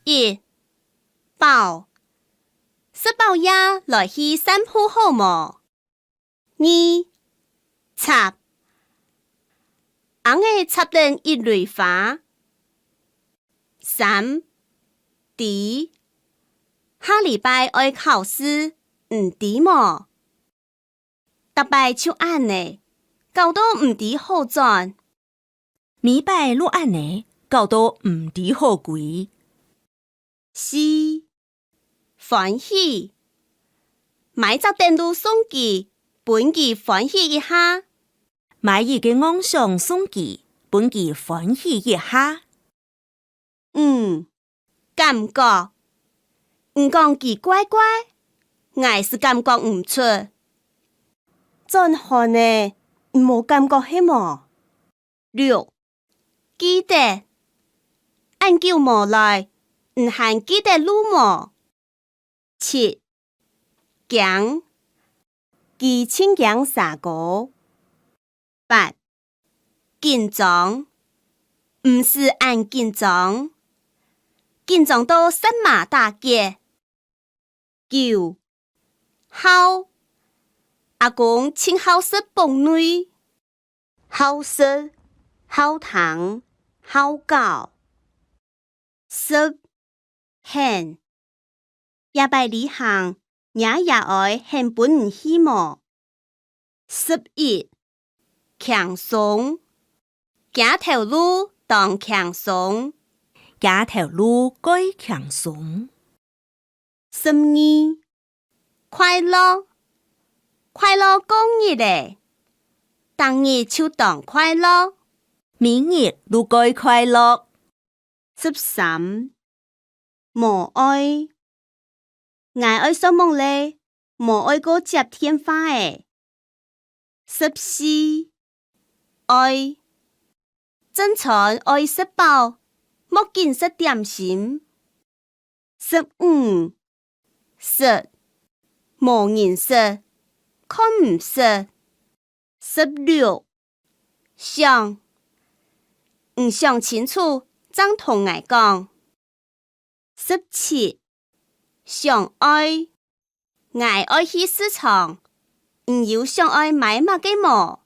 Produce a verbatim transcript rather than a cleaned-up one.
一、飽。食飽夜來去散步好無？二、插。尪仔插等一蕊花。三、知。下禮拜愛考試，你知無？ 逐擺就恁呢，搞到毋知好轉。每擺都恁呢，搞到毋知好歸。四、歡喜。買隻等路送佢，分佢歡喜一下。買一個妄想送佢，分佢歡喜一下。 五、感覺。你講佢怪怪，𠊎斯感覺毋出。轉寒了，你無感覺係無？六、記得。恁久無來，你還記得路無？ 七、驚。佢盡驚蛇哥。八、緊張。毋使恁緊張，緊張到舌嫲打結。九、好。阿公盡好食卜類。 好食、好聽、好搞。十、肯。這擺旅行，若爺哀肯分你去無？十一、輕鬆。這頭路當輕鬆。這頭路蓋輕鬆。 十二、快樂。快樂過日仔，逐日就當快樂。每日都蓋快樂。十三、無愛。𠊎愛睡目了，無愛過接電話仔。 十四、愛。正餐愛食飽，莫緊食點心。十五、識。無人識，看毋識。十六、想。你想清楚，正同𠊎講。 十七、想愛。𠊎愛去市場，你有想愛買麼个無？